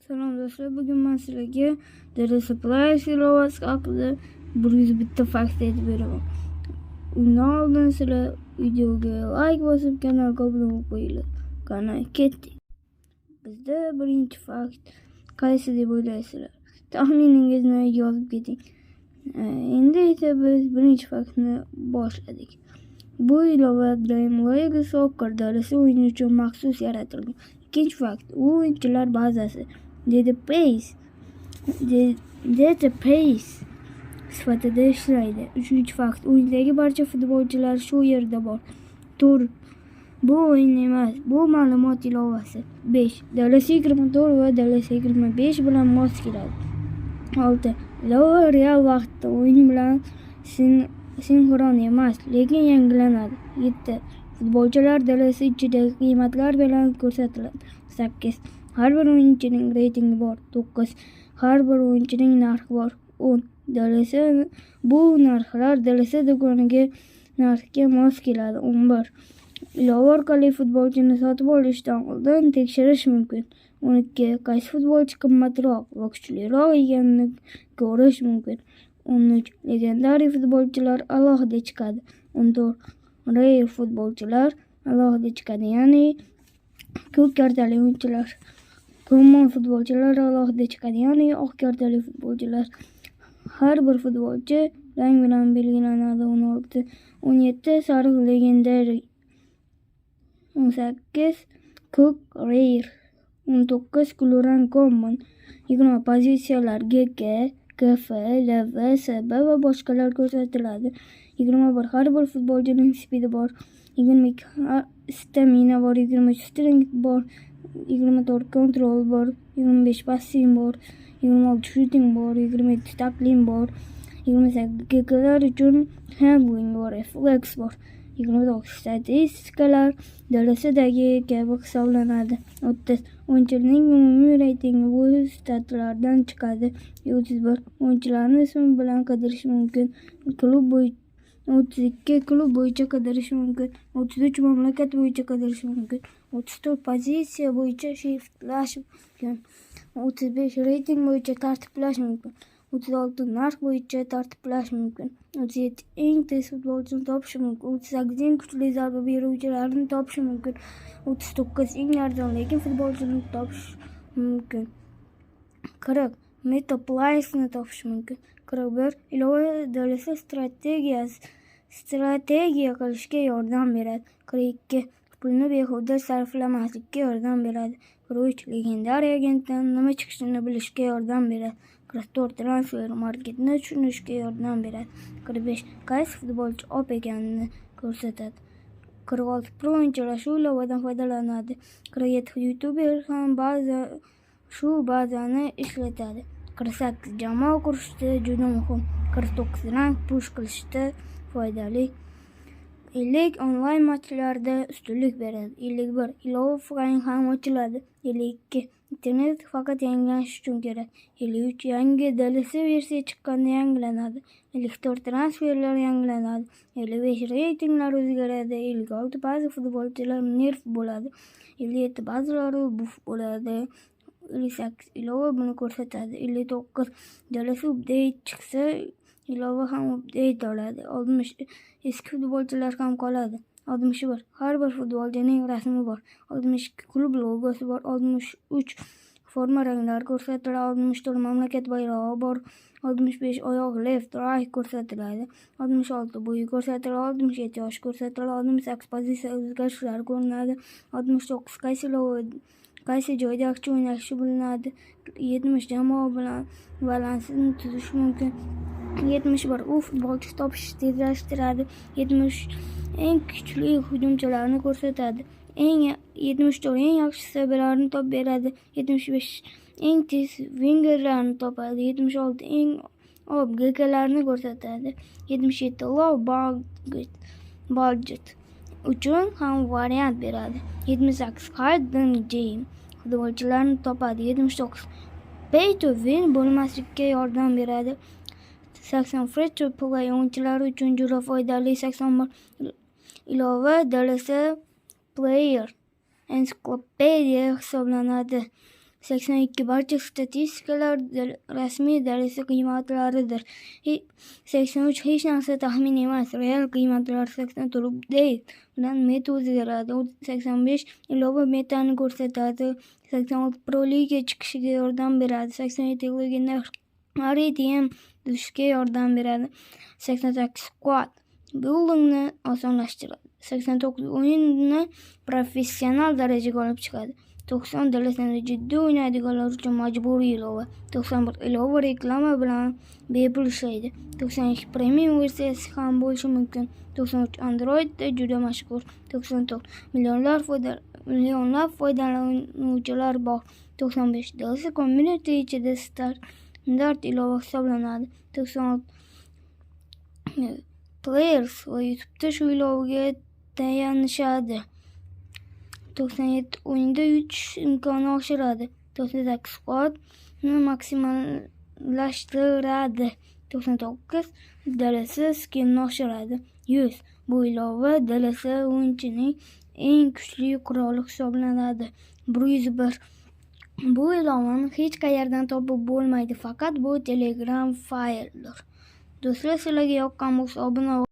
Salom do'stlar, bugun men sizlarga DLS Plus ilovasi haqida 101 fakt aytib beraman. Undan oldin sizlar videoga like bosib, kanalga obuna bo'lib qo'yinglar. Qani, ketdik. Bizda birinchi fakt qaysi deb o'ylaysizlar? Taxminingizni yozib keting. Endi esa biz birinchi faktni boshladik. Bu ilova Dream League Soccer DLC o'yini uchun maxsus yaratilgan. Ikkinchi fakt, u o'yinchilar bazasi database sifatida ishlaydi. Uchinchi fakt, o'yindagi barcha futbolchilar shu yerda bor. To'rt, bu o'yin emas, bu ma'lumot ilovasi. 5. DLC 24 va DLC 25 bilan mos keladi. 6. Ilova real vaqtda o'yin bilan sinxron emas, lekin yangilanadi. 7. Futbolchilar DLC ichidagi qiymatlar bilan ko'rsatiladi. 8. Har bir o'yinchining reytingi bor. 9. Har bir o'yinchining narxi bor. 10. DLC bu narxlar DLC do'konidagi narxga mos keladi. 11. Ilova orqali futbolchini sotib olishdan oldin tekshirish mumkin. 12. Qaysi futbolchi qimmatroq va kuchliroq ekanini ko'rish mumkin. 13. Legendariy futbolchilar alohida chiqadi. 14. Rare futbolchilar alohida chiqadi, ya'ni ko'k kartali o'yinchilar. Common futbolchilar alohida chiqadi, ya'ni oq kartali futbolchilar. Har bir futbolchi rang bilan belgilanadi. 16. 17. Sariq legendary. 18. Ko'k rare. 19. Kulrang common. 20. Pozitsiyalar GK, KF, LV, SB va boshqalar ko'rsatiladi. 21. Har bir futbolchining speedi bor. 22. Stamina bor. 23. Strength bor. 24 control bor, 25 passing bor, 26 shooting bor, 27 tackling bor, 28 GKlar uchun handling va reflex bor. 29 statistikalar DLSdagi kabi hisoblanadi. 30 o'yinchining umumiy reytingi bu statlardan chiqadi. 31 o'yinchilarni ismi bilan qidirish mumkin. Klub bo'yicha 32 klub bo'yicha qidirish mumkin. 33 mamlakat bo'yicha qidirish mumkin. 34 pozitsiya bo'yicha shiftlash mumkin. 35 reyting bo'yicha tartiblash mumkin. 36 narx bo'yicha tartiblash mumkin. 37 eng tez futbolchini topish mumkin. 38 eng kuchli zarba beruvchilarni topish mumkin. 39 eng arzon lekin futbolchini topish mumkin. 40 meta playersni topish mumkin. 41 ilova DLC strategiya qilishga yordam beradi. 42 pulni behuda sarflamaslikka yordam beradi. 43 legendariy agentdan nima chiqishini bilishga yordam beradi. 44 transfer marketni tushunishga yordam beradi. 45 qaysi futbolchi op ekanini ko'rsatadi. 46 pro o'yinchilar shu ilovadan foydalanadi. 47 youtuber ham ba'zi shu bazani ishlatadi. 48 jamoa qurishda juda muhim. 49 rank push qilishda foydali. 50 onlayn matchlarda ustunlik beradi. 51 ilova offlayn ham ochiladi. 52 internet faqat yangilanish uchun kerak. 53 yangi DLC versiya chiqqanda yangilanadi. 54 transferlar yangilanadi. 55 reytinglar o'zgaradi. 56 ba'zi futbolchilar nerf bo'ladi. 57 ba'zilari buff bo'ladi. 58 ilova buni ko'rsatadi. 59 DLC update chiqsa, ilova ham update oladi. 60 eski futbolchilar ham qoladi. 61 har bir futbolchining rasmi bor. 62 klub logosi bor. 63 forma ranglari ko'rsatiladi. 64 mamlakat bayrog'i bor. 65 oyoq left, right ko'rsatiladi. 66 bo'yi ko'rsatiladi. 67 yosh ko'rsatiladi. 68 pozitsiya o'zgarishlari ko'rinadi. 69 qaysi ilova qaysi joyda yaxshi o'ynashi bilinadi. 70 jamoa bilan balansini tuzish mumkin. 71 u futbolchi topishni tezlashtiradi. 70 eng kuchli hujumchilarni ko'rsatadi. Eng 74 eng yaxshi SBlarni topib beradi. 75 eng tez wingerlarni topadi. 76 eng op GKlarni ko'rsatadi. 77 low budget uchun ham variant beradi. 78 hidden gem futbolchilarni topadi. 79 pay to win bo'lmaslikka yordam beradi. 80 free to play o'yinchilari uchun juda foydali. 81 ilova DLC player ensiklopediya hisoblanadi. 82. Barcha statistikalar rasmiy DLC qiymatlaridir. 83. Hech narsa taxmin emas, real qiymatlar. 84. Update bilan meta o'zgaradi. 85. Ilova metani ko'rsatadi. 86. Pro Liga chiqishiga yordam beradi. 87. Legendary Team tuzishga yordam beradi. 88. Squad buildingni osonlashtiradi. 89. O'yinni professional darajaga olib chiqadi. 90. DLCni jiddiy o'ynaydiganlar uchun majburiy ilova. 91. Ilova reklama bilan bepul ishlaydi. 92. Premium versiyasi ham bo'lishi mumkin. 93. Androidda juda mashhur. 94. Millionlab foydalanuvchilar bor. 95. DLC community ichida standart ilova hisoblanadi. 96. Players va YouTube'da shu ilovaga tayanishadi. 97. O'yinda yutish imkoni oshiradi. 98. Squadni maksimallashtiradi. 99. DLC skillni oshiradi. 100. Bu ilova DLC o'yinchining eng kuchli quroli hisoblanadi. 101. Bu ilovani hech qayerdan topib bo'lmaydi, faqat bu Telegram fayldir. Do'stlar, sizlarga yoqqan bo'lsa, obuna